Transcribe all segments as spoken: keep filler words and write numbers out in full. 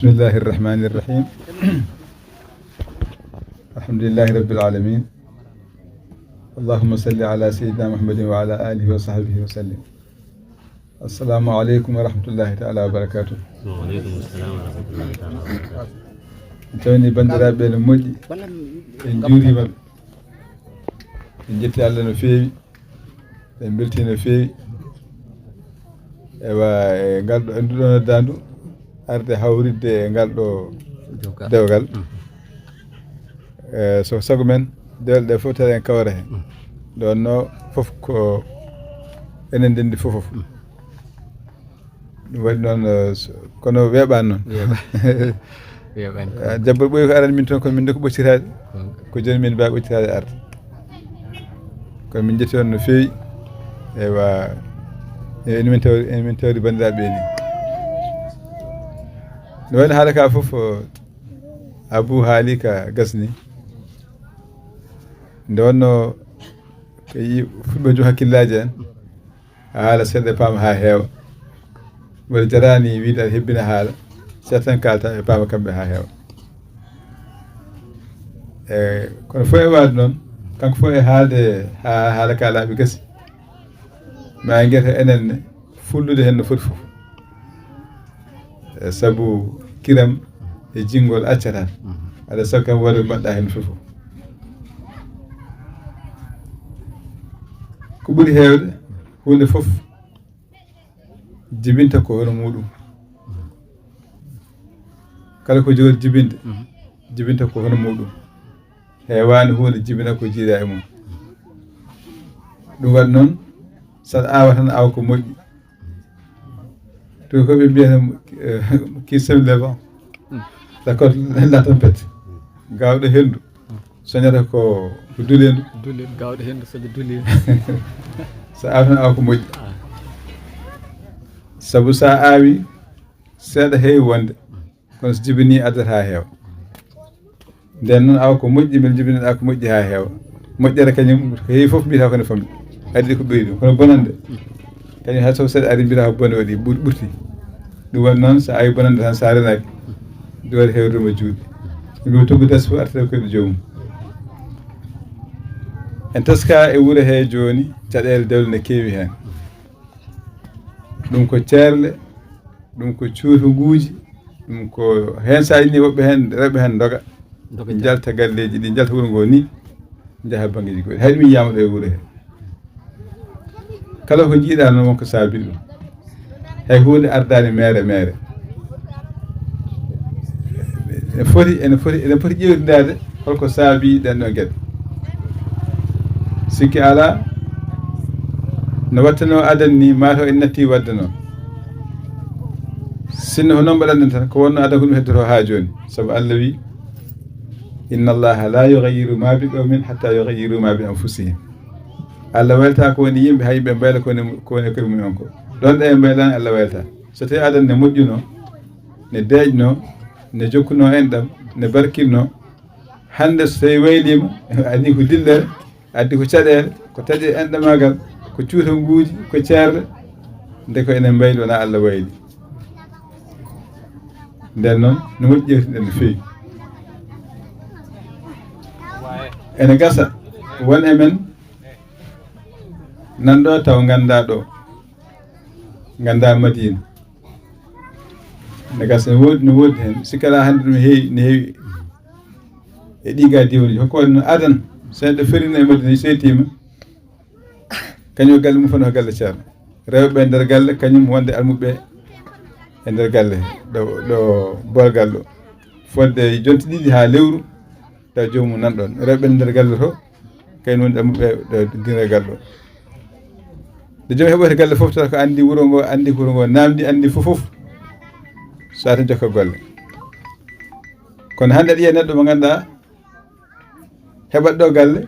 بسم الله الرحمن الرحيم. الحمد لله رب العالمين. اللهم صل على سيدنا محمد وعلى آله وصحبه وسلم. السلام عليكم ورحمة الله تعالى وبركاته. وعليكم السلام ورحمة الله تعالى وبركاته. Tawni banndiraaɓe no moƴƴi, en njuuriima ɓe, en njetti Allah no feewi, en mbeltii no feewi. Ewa, e ngal ɗo, e nduɗo noddaandu arde hawritde e ngal ɗo dewgal. E so sago men dewle ɗe fof tawa en kawra heen. Ɗo wonno fof ko enen ndenndi fof fof. Ɗum waɗi noon, eh, so- kono weeɓaani noon. Weeɓaani. Ah, jabbal ɓooyi ko arani min toon, kono min nde ko ɓoccitaade. Ko jooni min mbaawi ɓoccitaade arde. Kono min njetti on no feewi. Ewa, ene min tawri, ene min tawri banndiraaɓe ɓe ni. Nde wayno haala ka fof, eh, Abou haali ka gasni. Nde wonno ko yi fulɓe joom hakkillaaji en. Haala seeɗa paama haa heewa. Woni jaraani wiide aɗa hebbina haala. Certains kalta e paama kamɓe haa heewa. E kono fof e waade noon, kanko fof e haalde haa haala ka laaɓi gasi. Ma en ngeta enen ne fullude heen no foti fof. E sabu kiram e jinngol accata. Aɗa sabu kam waɗa mbaɗɗa heen fof fof. Ko ɓuri heewde huunde fof jibinta ko hono muɗum. Kala ko jogori jibinde, jibinta ko hono muɗum. Heewaani huunde jibina ko jiida e mum. Ɗum waɗi noon, saɗa aawa tan aawa ko moƴƴi. To ko ɓe mbiyata, eh, qui sème le vent, récolte la tempête. Gaawɗo henndu soñata ko ko dulendu. Dulendu, gaawɗo henndu soña dulendu. So aawa tan aawa ko moƴƴi. Sabu so a aawi, seeɗa heewi wonde, kono so jibini addata haa heewa. Nden noon awa ko moƴƴi, mbele jibinoɗa ko moƴƴi haa heewa. Moƴƴere kañum ko heewi fof mbiyata ko ne famɗi. Addi ko ɓeydu, kono bonande kañum hay so seeɗa ari mbiyata ko bone waɗi ɓur- ɓurti. Ɗum waɗi noon so awi bonande tan sa renaki, ɗum waɗi hewde mo juuɗe. Ɗum tuggu das fof arta koyɗe joomum. En taska e wuro he jooni, caɗeele dewle ne keewi heen. Ɗum ko ceerle, ɗum ko cuutunguuji, ɗum ko heen so a inni woɓɓe heen, rewɓe heen ndoga, njalta galleeji ɗi, njalta wuro ngoo ni, njaha banngeeji goɗɗi. Hay ɗum yiyaama ɗo e wuro hee. Kala ko njiiɗaa noon won ko saabii ɗum. Hay huunde ardaani meere meere. Ene foti, ene foti, ene foti ƴeewtindaade holko saabii ɗen ɗon geɗe. Sikki alaa, no wattanoo adan ni, maa taw en natti waɗde noon. Sinno ko noon mbaɗanɗen tan, ko wonno adan ko ɗum heddoto haa jooni. Sabu Allah wi, "Inna Allaha la yughayyiru ma bi qawmin hatta yughayyiru ma bi anfusihim." Allah waylata ko woni yimɓe, haa yimɓe mbayla ko woni, ko woni e koye mum en ko. Ɗon ɗo ɓe mbaylaani, Allah waylata. So tawi adan ne moƴƴuno, ne deeƴno, ne jokkuno enɗam, ne barkinno, hannde so tawi wayliima, addi ko dillere, addi ko caɗeele, ko taƴe enɗamaagal, ko cuutanguuji, ko ceerle, nde ko enen mbayli wonaa Allah wayli. Nden noon, no moƴƴi ƴeewtiɗen no feewi. Ene gasa, won e men nan ɗo taw nganndaa ɗo, nganndaa Madiina. Ne gasa, ne woodi, ne woodi heen. Sikki alaa hannde ɗum heewi, ne heewi e ɗii gaa diiwanuuji. Hokko waɗi no adan, so neɗɗo ferino e Madiina, seytiima, kañum galle mum fof no galle ceerno. Rewɓe e nder galle, kañum wonde almuɓɓe e nder galle, ɗo, ɗo boolgal ɗo. Fodde jonte ɗiɗi haa lewru, taw joomum nan ɗon. Rewɓe nder galle to, kañum woni ɗammuɓe ɗo dina galle ɗo. Nde joom heɓoyta galle fof, tawa ko anndi wuro ngo, anndi wuro ngo, namdi anndi fof fof. So ata jokka golle. Kono hannde aɗa yiya neɗɗo mo ngannduɗaa heɓat ɗo galle,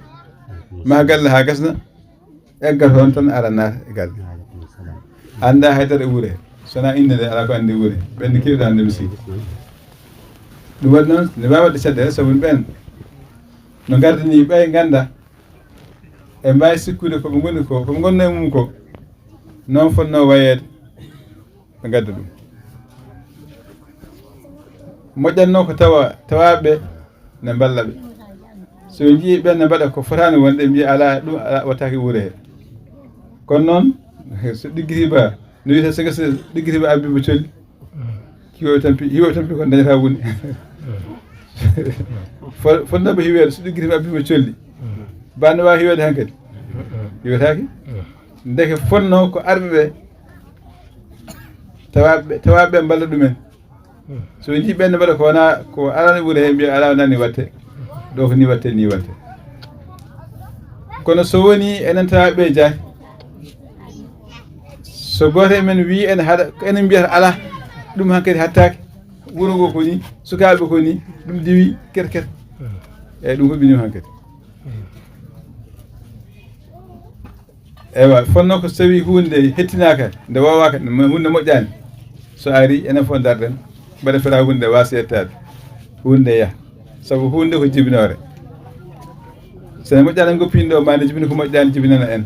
maha galle haa gasna, egga toon tan ara naata e galle. Annda haydara e wure, so wonaa innde nde, alaa ko anndi wure. Ɓen ne keewɗi hannde mi sikki. Ɗum waɗi noon, ne waawi waɗde caɗeele, sabu ɓen no ngardini ɓay ngannda, e mbaawi sikkude ko ɓe ngoni ko, ko ɓe ngonnoo e mum ko, noon fotnoo wayeede, ɓe ngadda ɗum. Moƴƴatnoo ko tawa tawaaɓe ne mballa ɓe. So ɓe njii ɓeen ne mbaɗa ko fotaani wonde, mbiya alaa, ɗum alaa, wattaaki wuure hee. Kono noon, so ɗiggitii ba, no wiyetee, so gese ɗiggitii ba abbi mo colli. Hiwooɓe tampi, hiwooɓe tampi ko dañata woni. Fo-, fotnooɓe hiweede, so ɗiggitii ba abbi mo colli. Ba no waawi hiweede hankadi? Hiwetaake. Ndeke fotnoo ko arɓe ɓe, tawaaɓe, tawaaɓe ɓe mballa ɗumen. So ɓe njii ɓeen ne mbaɗa ko wonaa, ko alaa no ɓuri heen, mbiya alaa, wonaa ni watte. Ɗo ko ni watte, ni watte. Kono so woni enen tawaaɓe ɓe jaaki, so gooto e men wii ene haɗa, ko enen mbiyata alaa, ɗum hankadi hattaaki. Wuro ngo ko ni, sukaaɓe ko ni, ɗum diwi kerker. Eeyi, ɗum ko ɓinim hankadi. Ewa, fotnoo ko so tawii huunde hettinaaka, nde waawaaka, nde mo-, huunde moƴƴaani. So ari, enen fof ndarɗen, mbaɗa fera huunde waasa yettaade. Huunde yaha. Sabu huunde ko jibinoore. So en moƴƴaani en ngoppii ɗo, ma nde jibini ko moƴƴaani, jibinana en.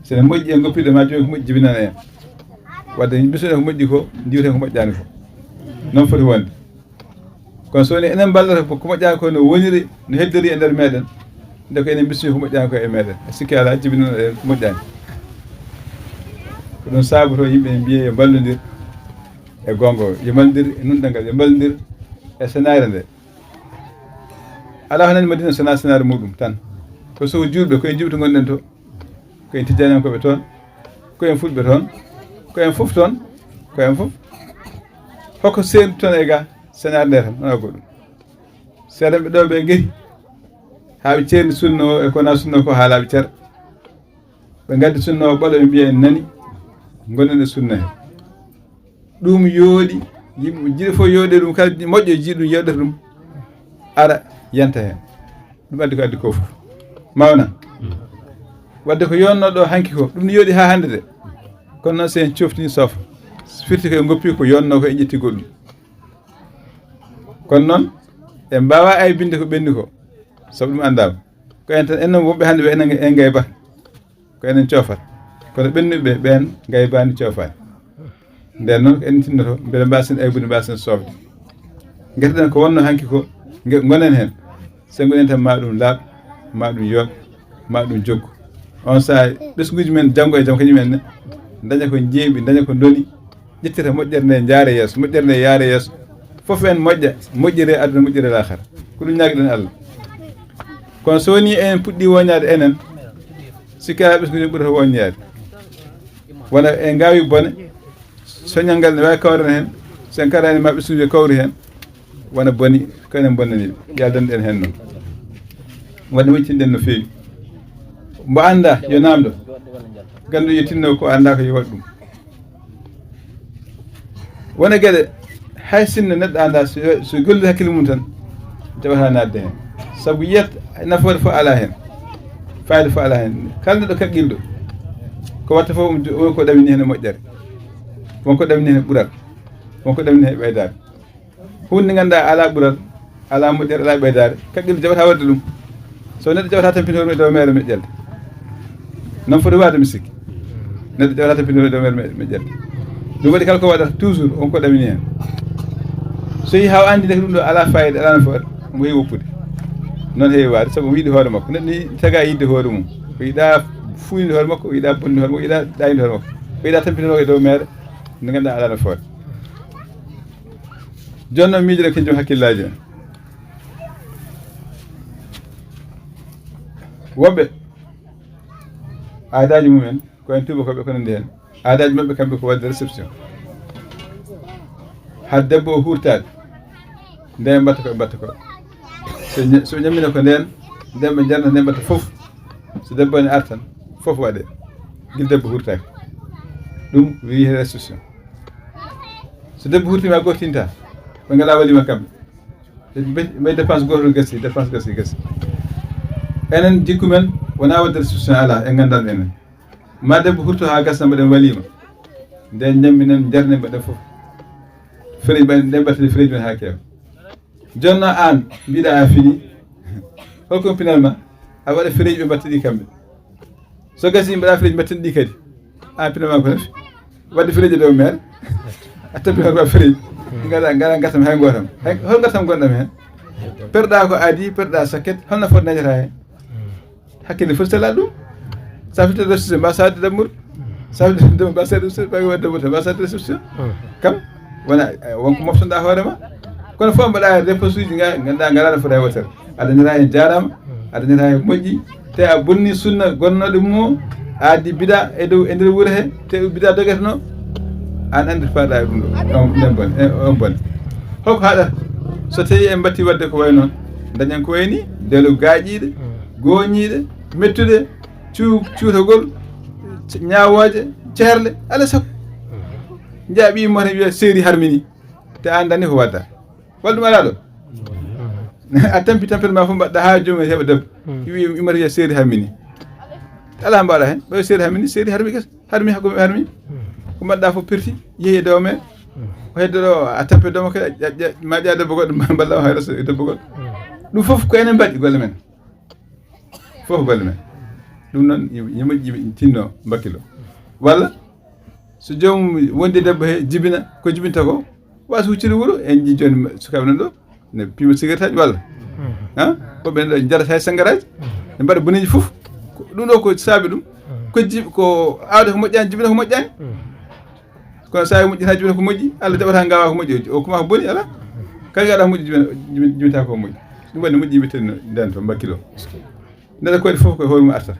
So en moƴƴi en ngoppii ɗo, ma jibini ko moƴƴi, jibinana en. Wadde mbisuɗen ko moƴƴi ko, ndiwten ko moƴƴaani ko. Noon foti wonde. Kono so woni enen mballata ko, ko moƴƴaani ko no woniri, no heddori e nder meɗen, nde ko enen mbismi ko moƴƴaani ko e meɗen, e sikki alaa, jibinano ɗen ko moƴƴaani. Ko ɗum saabotoo yimɓe ɓe mbiye yo mballondir e goonga, yo mballondir e nunɗal ngal, yo mballondir e senaare nde. Alaa ko nani Madina so wonaa senaare muɗum tan. Ko so ko juulɓe, ko e juulɓe to ngonɗen to. Ko en tijjaaniyankooɓe toon, ko en fulɓe toon, ko en fof toon, ko en fof. Hoko seentu toon e ga senaare nde tan, wonaa goɗɗum. Seeɗa ɓe ɗo ɓe ngari, haa ɓe ceerni sunna o e ko wonaa sunna ko, haalaaɓe cer. Ɓe ngaddi sunna o ɓolo, ɓe mbiya en nani, ngonen e sunna he. Ɗum yooɗi, yimɓe jiɗi fof yooɗe ɗum, kala moƴƴo jiɗi ɗum, yeɗata ɗum, ara yanta heen. Ɗum addi ko addi ko fof. Mawna. Wadde ko yonno ɗo hanki ko, ɗum ne yooɗi haa hannde de. Kono noon, so en coftii soofa, firti ko en ngoppi ko yonno ko, en ƴetti goɗɗum. Kono noon, en mbaawaa aybinde ko ɓenni ko, sabu ɗum anndaama. Ko en tan, en noon wonɓe hannde ɓe, enen en ngayba. Ko enen coofata. Kono ɓennuɓe ɓeen ngaybaani, coofaani. Ndeen noon, ko enen tinnoto, mbele mbaasen aybude, mbaasen soofde. Ngetoɗen ko wonno hanki ko, nge-, ngonen heen. So ngonen tan, ma ɗum laaɓ, ma ɗum yooɗ, ma ɗum jokku. On sahaa, ɓesnguuji men janngo e jam, kañum en ne, ndaña ko njeeɓi, ndaña ko ndoni, ƴettira moƴƴere nde, njaare yeeso, moƴƴere nde yaare yeeso. Fof en moƴƴa, moƴƴire aduna, moƴƴire laakhara. Ko ɗum ñaagɗen Allah. Kono so woni en puɗɗi woñaade enen, sikki alaa ɓesnguuji ɓurata woñaade. Wona en ngaawi bone, soñal ngal ne waawi kawrana heen, so en karaani ma ɓesnguuji kawri heen. Wona boni, ko enen bonnani ɓe. Yo Allah dandu en heen noon. Wadde moƴƴinɗen no feewi. Mbo annda, yo naamdo. Ganduɗo yo tinno, ko annda ko yo waɗ ɗum. Wona geɗe, hay sinno neɗɗo annda, so, so golli hakkille mum tan, jaɓata naatde heen. Sabu yiyat nafoore fof alaa heen. Fayda fof alaa heen. Kala neɗɗo kaqqilɗo, ko watta fof, won ko ɗamini heen e moƴƴere. Won ko ɗamini heen e ɓural. Won ko ɗamini heen e ɓeydaare. Huunde nde ngannduɗaa alaa ɓural, alaa moƴƴere, alaa ɓeydaare, kaqqilɗo jaɓata waɗde ɗum. So neɗɗo jaɓata tampinde hoore mum e dow meere moƴƴere, noon foti waade, mi sikki. Neɗɗo jaɓata tampinde hoore mum e dow meere moƴƴere. Ɗum waɗi kala ko waɗata toujours, won ko ɗamini heen. So yii haa o anndi ndeke ɗum ɗo alaa fayida, alaa nafoore, mo heewi woppude. Noon heewi waade, sabu o yiɗi hoore makko. Neɗɗo ni tagaa yiɗde hoore mum. O yiɗaa fuuynude hoore makko, o yiɗaa bonnude hoore makko, o yiɗaa ɗaaynude hoore makko. O yiɗaa tampinde hoore makko e dow meere nde ngannduɗaa alaa nafoore. Jooni noon, miijoɗen ko joom hakkillaaji en. Woɓɓe, aadaaji mumen, ko en tuubakooɓe, ko nanndi heen. Aadaaji maɓɓe kamɓe ko waɗde réception. Haa debbo o huurtaade, ndeen mbatta ko ɓe mbatta ko. So ña-, so ɓe ñammina ko ndeen, ndeen ɓe njarna, ndeen mbatta fof. So debbo ne artan, fof waɗee. Gila debbo huurtaaki. Ɗum wiyetee réception. So debbo hurtiima, gooto tinta, ɓe ngalaa waliima kamɓe. Ɓe mbe-, mbe dépense gooto gasi, dépense gasi, gasi. Enen jikku men wonaa waɗde réception, alaa, e nganndal enen. Ma debbo hurto haa gasa, mbaɗen waliima. Nden ñamminen, njarnen, mbaɗen fof. Fereji mbaɗen, nden mbaɗten fereji men haa keewa. Jooni noon aan, mbiɗa a fini. Holko pinal ma? A waɗa fereji ɓe mbatta ɗi kamɓe. So gasi mbaɗa fereji mbatten ɗi kadi. An pinal ma ko nafi. Wadde fereji dow meer. A tabi hoto fereji. Ngara, ngara ngartam hay gootam. Hay, hol ngartam gonɗam heen? Perɗa ko aadi, perɗa sakket, holno foti dañata heen? Hakkille foti selaade ɗum. Sa fitta ressource, mba sade dammuɗo. Sa fitta dammuɗo, mba sade ressource, mba waɗde dammuɗo, mba sade ressource. Kam, wona, eh, wonko moftanɗa hoore ma. Kono fof mbaɗa réponse uji nga, ganduɗa ngara no foti hay wootere. A dañata heen jaaraama, a dañata heen moƴƴi, te a bonni sunna gonnooɗo mum o, a addi bida e dow, e nder wuro he, te bida dogeteno, an andi faada e ɗum ɗo, on, nden bon, e, on bon. Holko haɗata? So tawi en mbatti wadde ko way noon, dañen ko wayni, delo gaaƴiiɗe, gooñiiɗe, mettuɗe, cu-, cuutagol, ñaawooje, ceerle, alaa sago. Njaha ɓii mota wiya seeri harmini, te an dani ko wadda. Walla ɗum alaa ɗo? A tampi tampere ma fof mbaɗɗa haa joomum heɓa debbo. Wi immata wiya seeri harmini. Alaa mbaɗa heen. Ɓay seeri harmini, seeri harmi gas. Harmi hakko harmi. Ko mbaɗɗa fof perti, yehi e dow men. O heddo ɗo, a tampe dow makko, a, a, a, ma ƴaa debbo goɗɗo, ma mballa o hay reso e debbo goɗɗo. Ɗum fof ko enen mbaɗi golle men. Fof golle men. Ɗum noon, yo, yo moƴƴi yimɓe tinno mbakkilo. Walla, so joomum wondi debbo he jibina, ko jibinta ko, wasa hucciri wuro, en jii jooni sukaaɓe nan ɗo, ne piima cigarette aji walla. Ha? Ko ɓen ɗo jarata e sangaraji, ɓe mbaɗa boneji fof. Ko, ɗum ɗo ko saabi ɗum. Ko jib-, ko awde ko moƴƴani, jibina ko moƴƴani. Kono sa moƴƴi ha jibina ko moƴƴi, Allah jaɓata ngawa ko moƴƴi, o kuma ko boni, ala. Kala gaɗa moƴƴi jibina, jibin-, jibinta ko moƴƴi. Ɗum waɗi moƴƴi yimɓe tinno, nden to mbakkilo. Nde ko waɗi fof ko hoore mum artata.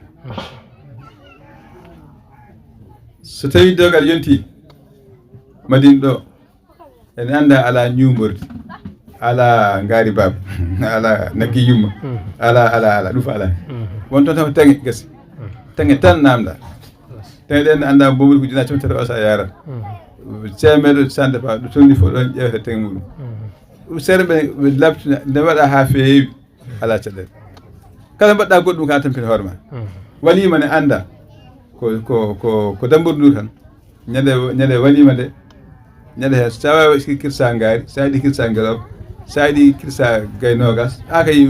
So tawi dogal yonti, Madina ɗo, en annda ala ñuumordi, ala ngaari baaba, ala nagge yumma, ala, ala, ala, ɗum fof ala. Won toon tan ko taŋe gasi. Taŋe tan namda. Taŋe ɗen annda mbowri ko jina comtere o sa yarat. Ceemeɗo sande fa, ɗo tolni fof ɗon ƴeewata taŋe muɗum. Ɗum seeɗa ɓe, ɓe labtina, nde waɗa ha feewi. Alaa caɗeele. Kala mbaɗɗa goɗɗum ka tampin hoore ma. Walima ne annda ko, ko, ko, ko dambuɗo ndu tan. Ñande, ñande walima nde. Ñande heen, sa wawi kirsa ngaari, sa yiɗi kirsa ngelooba, sa yiɗi kirsa gay noogas. A kay,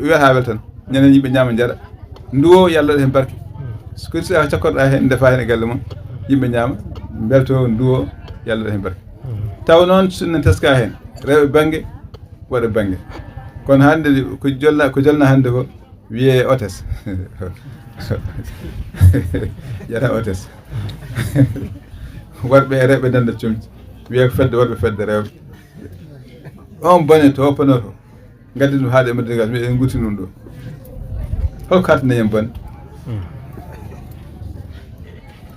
wiyata wel tan. Ñande yimɓe ñaama njara. Nduwo, Yalla waɗa heen barke. So kirsa cakkorɗa heen, ndefa heen e galle mon. Yimɓe ñaama, mbelto nduwo, Yalla waɗa heen barke. Taw noon sunna teska heen. Rewɓe bannge, waɗa bannge. Kono hannde ko jolla, ko jolna hannde ko wiye hôtesse. Yata hôtesse. Worɓe e rewɓe nanda comci. Wiye ko fedde worɓe, fedde rewɓe. On bone to woppanoto. Ngaddi ɗum haade e Madina gas, mbiɗen gutti ɗum ɗo. Holko hattani en bone?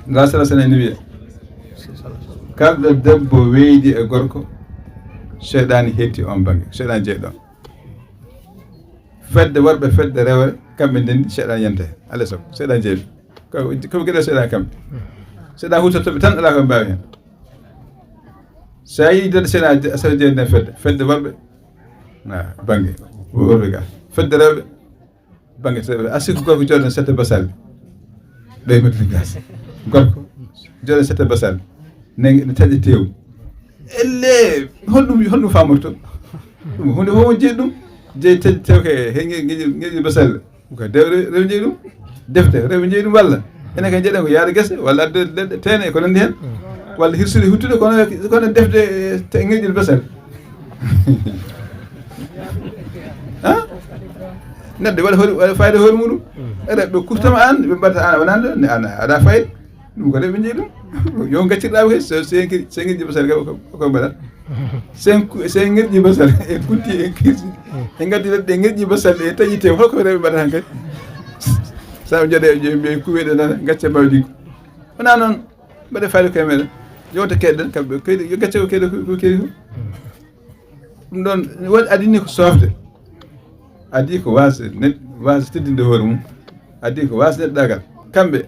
Nda sala sene ni wiye. Kalɗo debbo weydi e gorko, seyɗaani hetti on bannge. Seyɗaani jeyi ɗon. Fedde worɓe, fedde rewɓe, kamɓe ndendi, seyɗaani yanta heen. Alaa e sago, seyɗaani jeyi ɓe. Ko, ko geɗe seyɗaani kamɓe. Seyɗaani hutorto ɓe tan, alaa ko ɓe mbaawi heen. So a yii dede seyɗaani, a sawi jeyi nden fedde, fedde worɓe, na bannge, worɓe ga. Fedde rewɓe, bannge tati, a sikku gorko jooɗo sette basalle. Ɓe Madina gas. Gorko jooɗo sette basalle. Ne, ne taƴa tew. Elle, honɗum, honɗum famorto? Ɗum, hunde fof on jeyi ɗum. Jeyi taƴa tew ke, he nge-, ngeƴi, ngeƴi basalle. Ko dew re-, rew jeyi ɗum. Defte, rew jeyi ɗum walla. Enen kay jeɗen ko yaade gese, walla adde leɗɗe, teene, ko nandi heen. Walla hirsude huttude, kono, kono defte, te ngeƴi basalle. Ha? Neɗɗo waɗa hoore, waɗa fayda hoore muɗum. Eɗa ɓe kuftama an, ɓe mbaɗata an, wonande, ne an, aɗa fayda. Ɗum ko rewɓe jeyi ɗum. Yo gaccirɗa ko, so, so en kiri, so en kiri basal ko, ko, ko mbaɗat. So en ku-, so en ŋerƴi basal, en kutti, en kirsi. En gaddi leɗɗe, en ŋerƴi basal, en taƴi tew, holko rewɓe mbaɗata han kadi? Sa ɓe jooɗe, ɓe, ɓe kuwe ɗe nana, gacce mawɗi ko. Wona noon, mbaɗe fayda koye meɗen. Yewta keɗɗen, kamɓe, kaydi, yo gacce ko kaydi, ko, ko kaydi ko. Ɗum ɗon, woni adini ko sofde. Adi ko wasde, ne, wasde teddinde hoore mum. Adi ko wasde neɗɗagal. Kamɓe,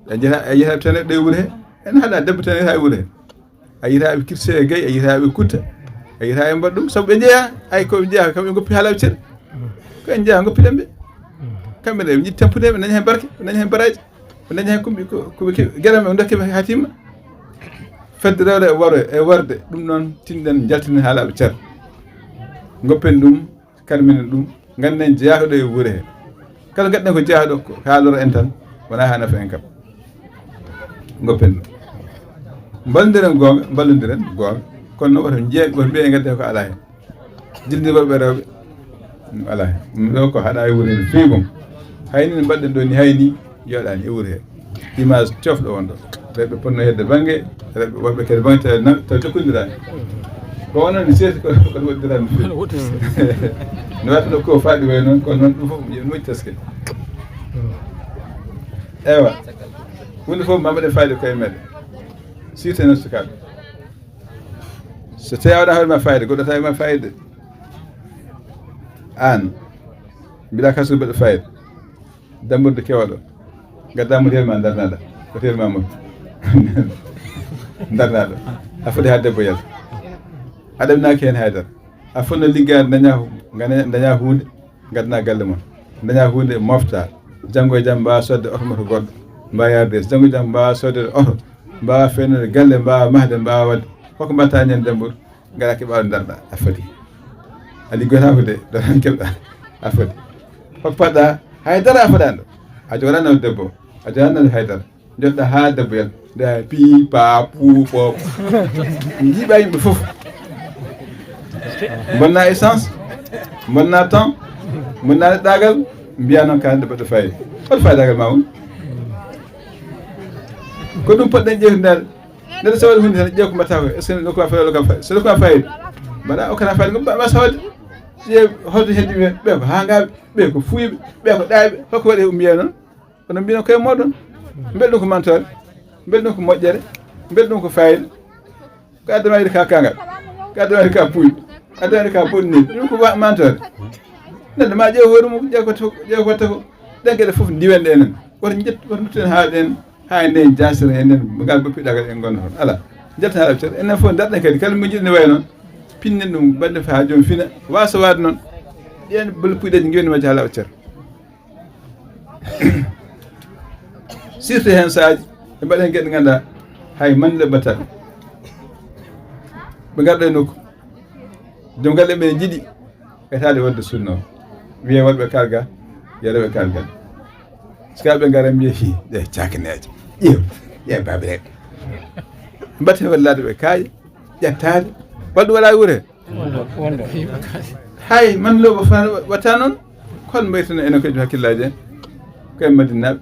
a jeeha, a jeeha tan ɗo e wuro he. En haɗa debbo tan ha e wuro he. A yiita ɓe kirse e gay, a yiita ɓe kutta. A yiita ɓe mbaɗa ɗum, sabu ɓe jeeya, ay ko ɓe jeeya, kamɓe ngoppi haala ɓe ceɗ. Ko en jeeya, ngoppi ɗen ɓe. Kamɓe ne, ɓe jiɗi tampude, ɓe daña hen barke, ɓe daña hen baraji. Ko dañi hen kumbi ko, ko ɓe keɓi, geɗal men, dokke ɓe hatima. Fedde rewde e waro-, e warde, ɗum noon tinɗen, jaltinen haalaɓe ceer. Goppen ɗum, karminen ɗum, ganden jeyaɗo e wuure he. Kala gaɗɗen ko jeyaɗo, ko haalora en tan, wona ha nafa en kam. Goppen ɗum. Mballodiren goonga, mballodiren goonga. Kono noon woto njeeɓ, woto mbiye ngadde ko alaa heen. Jilde worɓe e rewɓe, ɗum alaa heen. Ɗum ɗo ko haɗa e wuuri no feewi boom. Hay ni no mbaɗɗen ɗo ni, hay ni yooɗaani e wuuri hee. Image coofɗo won ɗo. Rewɓe ponno hedde bannge, rewɓe worɓe kadi bannge taw na-, taw jokkondiraani. Ko onon ne seeti ko, ko waɗdirani no feewi. No waɗata ɗo ko faɗi way noon, kono noon ɗum fof yo moƴƴi taske. Ewa. Huunde fof ma mbaɗen fayda koye meɗen. Surtout no sukaaɓe. So tawi a waɗa hoore ma fayida, goɗɗo tawi ma fayida. Aan, mbiɗa kasu mbaɗa fayida. Dambude kewaɗo. Gadda mo ma darnaɗa. Ko tel ma mo. Darnaɗa. A foti ha debbo yalta. A ɗamnaaki heen haydara. A fotno liggaade daña, daña huunde. Ngaddanaa galle mon, dañaa huunde mofta. Janngo e jam mbaawa soodde oto moto goɗɗo, mbaawa yarde. Janngo e jam mbaawa soodde oto, mbaawa feewnude galle, mbaawa mahde, mbaawa waɗde. Hoko mbaɗtaa ñande dembol, ngaɗa keɓaaɗo ndarɗa, a foti. A liggotaako de, ɗo tan keɓɗa, a foti. Hoko paɗɗa, hay dara a fotaani ɗo. A jogoɗaa nawde debbo, a jogoɗaa nawde hay dara. Njoɗɗa haa debbo yalta. Nde hay pii, paa, puu, pop. Njiiɓa yimɓe fof. Mbonna essence, mbonna temps, mbonna neɗɗaagal, mbiya noon ka neɗɗo baɗɗo fayida. Hol faydaagal ma on? Ko ɗum poɗɗen ƴeewtindaade. Neɗɗo so waɗi huunde tan, ƴeew ko mbaɗata ko. Est-ce que neɗɗo ko waɗa fayida, ko waɗa fayida? So neɗɗo ko waɗa fayida, mbaɗa o kana fayida, ko mbaɗa sawde. Ƴeew holto heddi ɓe, ɓe ko hangaaɓe, ɓe ko fuuyɓe, ɓe ko ɗaayɓe, hol ko waɗi e ummiye noon? Kono mbino koye moɗon. Mbel ɗum ko mantore. Mbel ɗum ko moƴƴere. Mbel ɗum ko fayida. Ko addama yiɗi ka kangal. Ko addama yiɗi ka puuj. Addama yiɗi ka bonni. Ɗum ko wa-, mantore. Neɗɗo ma ƴeew hoore mum, ƴeew ko to-, ƴeew ko watta ko. Ɗen geɗe fof ndiwen ɗe enen. Woto njet-, woto ndutten haa ɗen, haa enen jaasira enen, ngal boppi ɗagal en gonno toon. Ala. Njalta haa ɗaɓɓitere. Enen fof ndarɗen kadi. Kala mo jiɗi ne wayi noon. Pinnen ɗum, baɗde fa haa joom fina. Waasa waade noon. Ɗen bol puɗeji ngewi majji haa laɓa cer. Surtout heen saaji, ɓe mbaɗa heen geɗe ngannduɗaa, hay mande ɓe mbaɗata ɗum. Ɓe ngarɗo e nokku, joom galle ɓe njiɗi etaade waɗde sunna o, wiyee waɗɓe kalga, yo rewɓe kalgal. Sukaaɓe ngara mbiya, "Hi, ɗe cakaneeje, ƴeew, ƴeew baabireeɓe." Mbaɗte wallaade ɓe kaaƴe, ƴettaade, waɗde waɗa wuure. Hay man lo ba fa wata noon, kon mbaytano enen ko hakkillaaji en, ko en Madinaaɓe,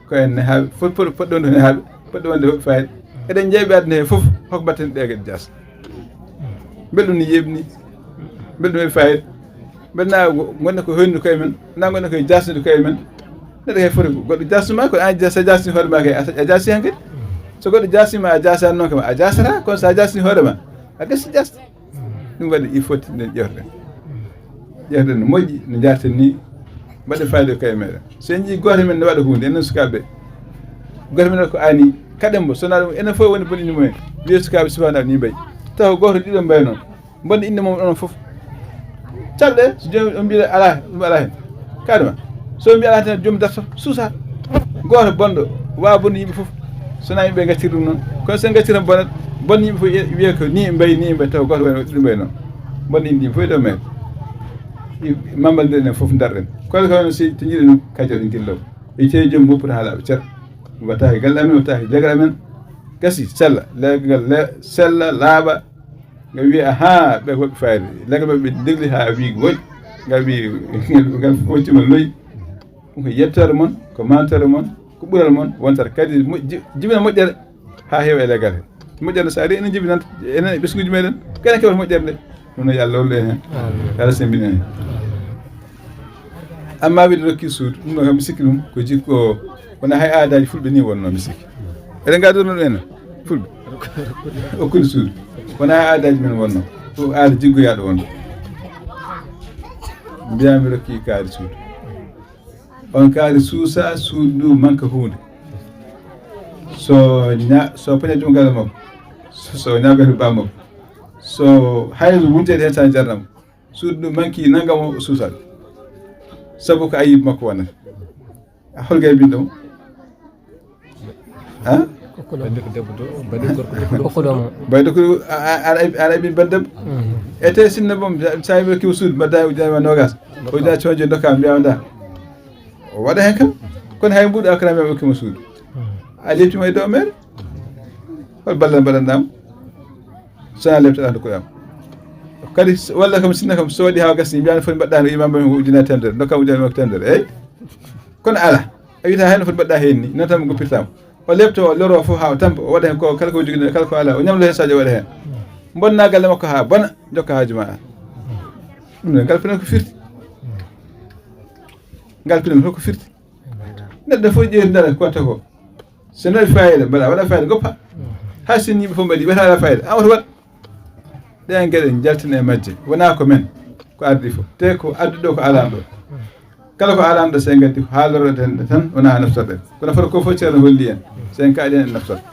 ko en nehaaɓe, fot-, fot-, fotɗo wonde nehaaɓe, fotɗo wonde fayida. Eɗen njeyɓe aduna he fof, hoko mbatten ɗe geɗe jaas. Mbel ɗum ne yeɓni, mbel ɗum e fayida. Mbel na go-, ngonne ko hoynude koye men, na ngonne koye jaasnude koye men. Neɗɗo kay foti goɗɗo jaasnuma, ko an jaas-, sa jaasni hoore ma kay, a, a jaasi hen kadi. So goɗɗo jaasnima, a jaasani noon kam, a jaasata, kono sa jaasni hoore ma, a gasi jaasde. Ɗum waɗi il faut nde ƴeewten. Ƴeewten no moƴƴi, no njaarten ni, mbaɗen fayida koye meɗen. So en njii gooto men ne waɗa huunde, enen sukaaɓe, gooto men ko ani, kaɗen mbo, so na ɗum, enen fof woni bon indi mumen. Wiye sukaaɓe subhanallah ni mbayi. Taw gooto ɗiɗo mbayi noon. Bonde inde mum onon fof. Calɗe, so jooni on mbiɗa ala, ɗum ala hen. Kaɗuma. So on mbiɗa ala hen tan, joom darto, suusa. Gooto bonɗo, waawa bonde yimɓe fof. So na yimɓe gaccir ɗum noon. Kono so en gaccir tan bonat, bonde yimɓe fof wiye ko ni mbayi, ni mbayi, taw gooto woni ɗum mbayi noon. Bonde inde yimɓe fof e dow men. I-, mambal nde enen fof ndarɗen. Kono kono si to jiɗen ɗum, kadi oɗon gillo. E ceejo joom moppude haa laaɓa cer. Wattaake galle amen, wattaake jagal amen. Gasi, sella, leggal le-, sella, laaɓa. Nga wiya, "Ahaa, ɓe ko waɗi fayida." Leggal maɓɓe ɓe degli haa wi ko moƴƴi. Nga wi, ngal fof hoccima loyi. Ɗum ko yettoore mon, ko mantoore mon, ko ɓural mon, wontata kadi moƴ-, ji-, jibina moƴƴere haa heewa e leggal he. Moƴƴere so ari, enen jibinanta, enen e ɓesnguuji meɗen, ko enen keɓata moƴƴere nde. Ɗum noon, yo Allah wallu en heen. Amiin. Yo Allah semmbin en heen. Amma wiide rokki suudu, ɗum ɗo kam, mi sikki ɗum ko jikku o, wona hay aadaaji fulɓe ni wonno, mi sikki. Eɗen ngadda ɗum enen, fulɓe. Okkude suudu. Wona hay aadaaji men wonno. Ko aada jiggoyaaɗo wonno. Mbiyaa mi rokki kaari suudu. On kaari suusa, suudu ndu manka huunde. So ña-, so peña ɗum galle makko. So, so ñaagori baa makko. So hay wunteede heen tan jarnamo. Suudu ndu manki nanngam o suusaade. Sabu ko ayib makko wonata. A holgay binɗo mo? Ha? Kokkuɗo mo. Bayde ko debbo do, bayde gorko debbo do. Kokkuɗo mo. Bayde ko a, a, a, a, a, a, a, debbo. Mhm. E te sinno bom, sa, sa, kiwo suudu, mbaɗa ujunere e noogas. Ujunere cooñje dokka, mbiya nda. O waɗa heen kam. Kono hay mbuuɗo alkara mbiya okkima suudu. Mhm. A leptima e dow mere. Hol ballal mbaɗanɗa mo? Sona lepte ɗa dokkuɗam. Kadi walla kam sinna kam soodi ha gasni mbiyani foti mbaɗɗa no imam mbami ko ujunere temedere, dokkam ujunere makko temedere. Eyyi. Kono ala. A wiyata hay no foti mbaɗɗa hen ni, non tan mo goppirtama. O lepto, o loro fof ha o tampa, o waɗa hen ko kala ko jogino, kala ko ala, o ñamlo hen sadio o waɗa hen. Bonna galle makko ha bona, jokka haaju ma. Ɗum ne ngal pinen ko firti. Ngal pinen ko firti. Neɗɗo fof ƴeewti dara ko watta ko. So nawi fayida mbaɗa, waɗa fayida goppa. Ha sinni yimɓe fof mbaɗi, wiyata ala fayida. A wata waɗ. Ɗen geɗe jaltine e majje. Wona ko men, ko ardi fof. Te ko adduɗo ko alanɗo. Kala ko alanɗo so en gaddi ko haalorɗen tan wona ha naftorɗen. Kono fota ko fof ceerno holli en. So en kaaɗi en en naftorta.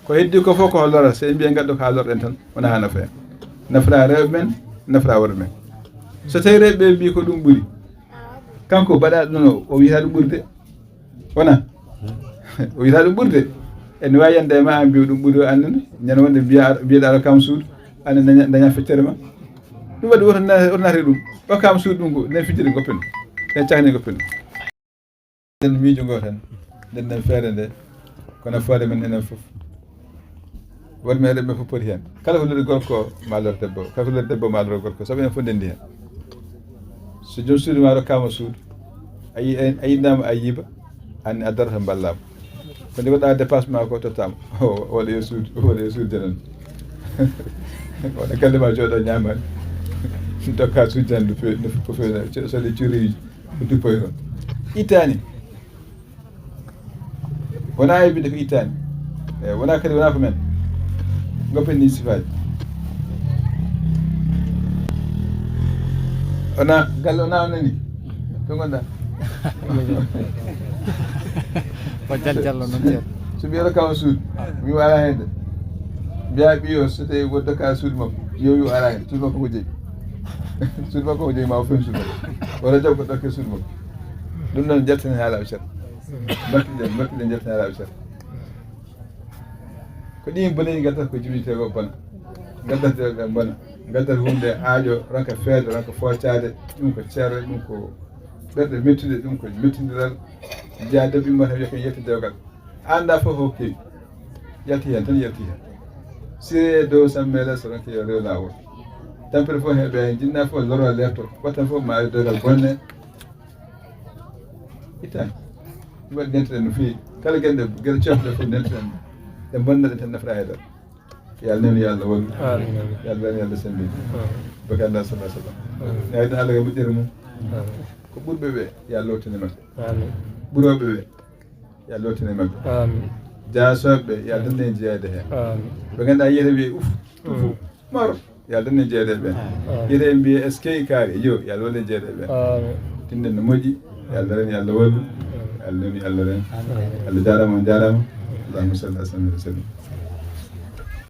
Ko heddi ko fof ko lora, so en mbiyen gaddo ko haalorɗen tan wona ha nafa en. Nafra rewɓe men, nafra worɓe men. So tawi rewɓe ɓe mbi ko ɗum ɓuri. Kanko baɗaɗo ɗum o, o wiyata ɗum ɓurde. Wona? O wiyata ɗum ɓurde. En wawi yande e ma an mbiya ɗum ɓuri o annene. Ñande wonde mbiya mbiyeɗa ɗo kam suudu. An daña daña feccere ma. Ɗum waɗi woto na- woto naate ɗum. O kam suudu ɗum ko nden fijiri goppen. Nden cakni goppen. Nden miijo ngo tan. Nden nden feere nde. Kono foore men enen fof. Won meɗen ɓe fof poti heen. Kala ko lori gorko ma lor debbo, kala ko lori debbo ma lor gorko, sabu enen fof ndenndi heen. So joom suudu ma rokkama suudu, a yi- a yiɗnama a yiiba, anni a darata mballama. Ko nde waɗa dépasse ma ko tottama. Wala yo suudu, wala yo suudu janan. Wala galle ma jooɗo ñamani. Dokka suudu janan no fewi, no fewi, so le curi ko duppoy toon. Ittani. Wona e binde ko ittani. E wona kadi wona ko men. Goppen ni sifaji. Wona galle wona nani. To gonda. Ko jaljallo noon ceerno. So mbiya rokama suudu mi wala hende. Mbiya ɓiyo so tawi woddo ka suudu makko yo wi ala hende suudu makko ko jeyi. Suudu makko ko jeyi ma o fen suudu makko. Wota jaw ko ɗokke suudu makko. Ɗum noon jaltani haala o ceerno. Mbattuɗen mbattuɗen jaltani haala o ceerno. Ko ɗin boneji gaddata ko jibinteego bona. Gaddata ɗen bona. Gaddata hunde aaƴo ranka feedo ranka foccaade. Ɗum ko ceerre ɗum ko ɓerɗe mettude ɗum ko mettindiral. Jeya debbo immata wiya ko yetta dewgal. Anda fof hokki yalti hen tan yalti hen. Sire dow sammele so ranke yo rew lawol. Tampere fof heɓe jinna fof loro lerto. Wattan fof ma dewgal bonne. Ittani. Ɗum waɗi ndentoɗen no feewi. Kala gende gere cofde fof ndentoɗen. Ɗe bonnaɗe tan nafra e dal. Yalla nenu yalla wallu. Yalla ren yalla sembi. Bakanda sallallahu alaihi wasallam. Yalla Allah ga mujjere mum. Ko ɓurɓe ɓe yalla lottini maɓɓe. Ɓuroɓe ɓe yalla lottini maɓɓe. Jasoɓe yalla tan nen jeeyade hen. Ɓe ganduɗa yiyata wiye uf. Tufu. Maro. Yalla tan en jeeɗe ɓen. Yete en mbiye est ce que kaari yo yalla wallen jeeɗe ɓen. Tinden no moƴƴi. Yalla ren yalla wallu. Yalla nemi yalla ren. Allah jarama on jarama. Allahumma salli ala sallam wa sallim.